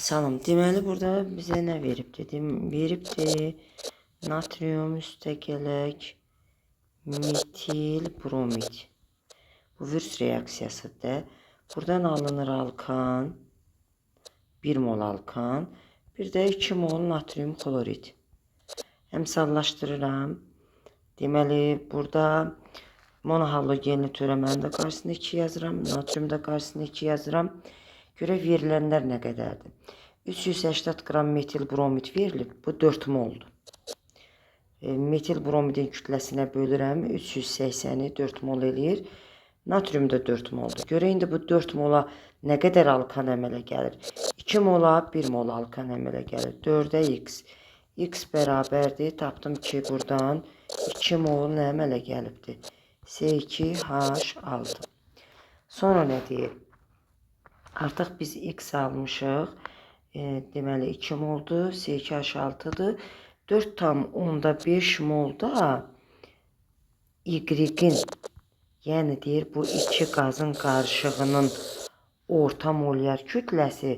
Salam. Deməli, burada bizə nə veribdi? Veribdi natrium üstə gələk metil bromid. Bu Wurtz reaksiyasıdır. Buradan alınır alkan, 1 mol alkan, bir də 2 mol natrium xlorid. Əmsallaşdırıram. Deməli, burada monohalogenli törəmənin də qarşısında 2 yazıram, natrium da qarşısında 2 yazıram. Görək verilənlər nə qədərdir. 380 qram metil bromid verilib, bu 4 moldur. Metil bromidin kütləsinə bölürəm, 380-i 4 mol eləyir. Natrium da 4 moldur. Görək indi bu 4 mola nə qədər alkan əmələ gəlir? 2 mola 1 mol alkan əmələ gəlir. 4-ə x. X bərabərdir. Tapdım ki, buradan 2 mol nə əmələ gəlibdir? C2H6. Sonra nə deyir? Artıq biz x almışıq. Deməli 2 moldur, C2H6-dır. 4,5 molda Y-in, yəni deyir bu iki qazın qarışığının orta molyar kütləsi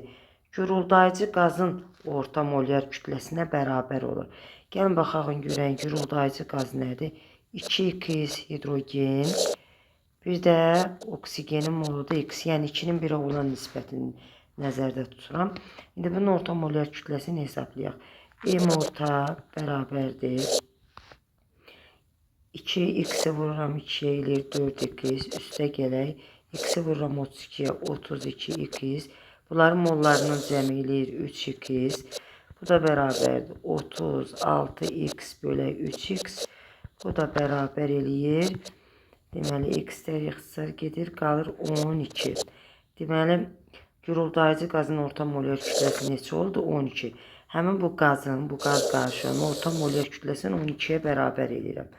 guruldayıcı qazın orta molyar kütləsinə bərabər olur. Gəlin baxaq görək guruldayıcı qaz nədir? 2x hidrogen, bir də oksigenin molu da x, yəni 2-nin 1-ə olan nisbətini nəzərdə tuturam. İndi bunun orta molyar kütləsini hesablayaq. M orta bərabərdir. 2x-i vururam 2-yə eləyir 4x, üstə gələk. X-i vururam 32-yə 32x. Bunların mollarının cəmi eləyir 3x. Bu da bərabərdir 36x bölək 3x. Bu da bərabər eləyir. Deməli, x-lər ixtisar gedir, qalır 12. Deməli, guruldayıcı qazın orta molyar kütləsi neçə oldu? 12. Həmin bu qazın, bu qaz qarışığının orta molyar kütləsini 12-yə bərabər eləyirəm.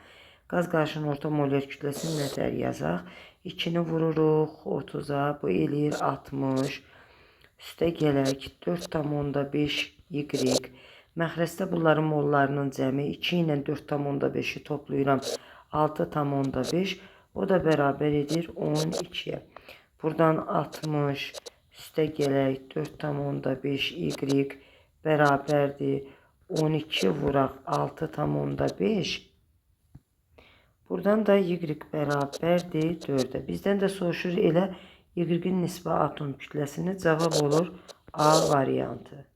Qaz qarışığının orta molyar kütləsini nətər yazaq? 2-ni vururuq 30-a, bu eləyir 60. Üstə gələk 4,5 y. Məxrəcdə bunların mollarının cəmi 2 ilə 4,5-i toplayıram. 6,5. O da bərabər edir 12-yə. Buradan 60 üstə gələk 4,5 y bərabərdir 12 vuraq 6,5. Buradan da y bərabərdir 4-ə. Bizdən də soruşur elə y-in nisbi atom kütləsini. Cavab olur A variantı.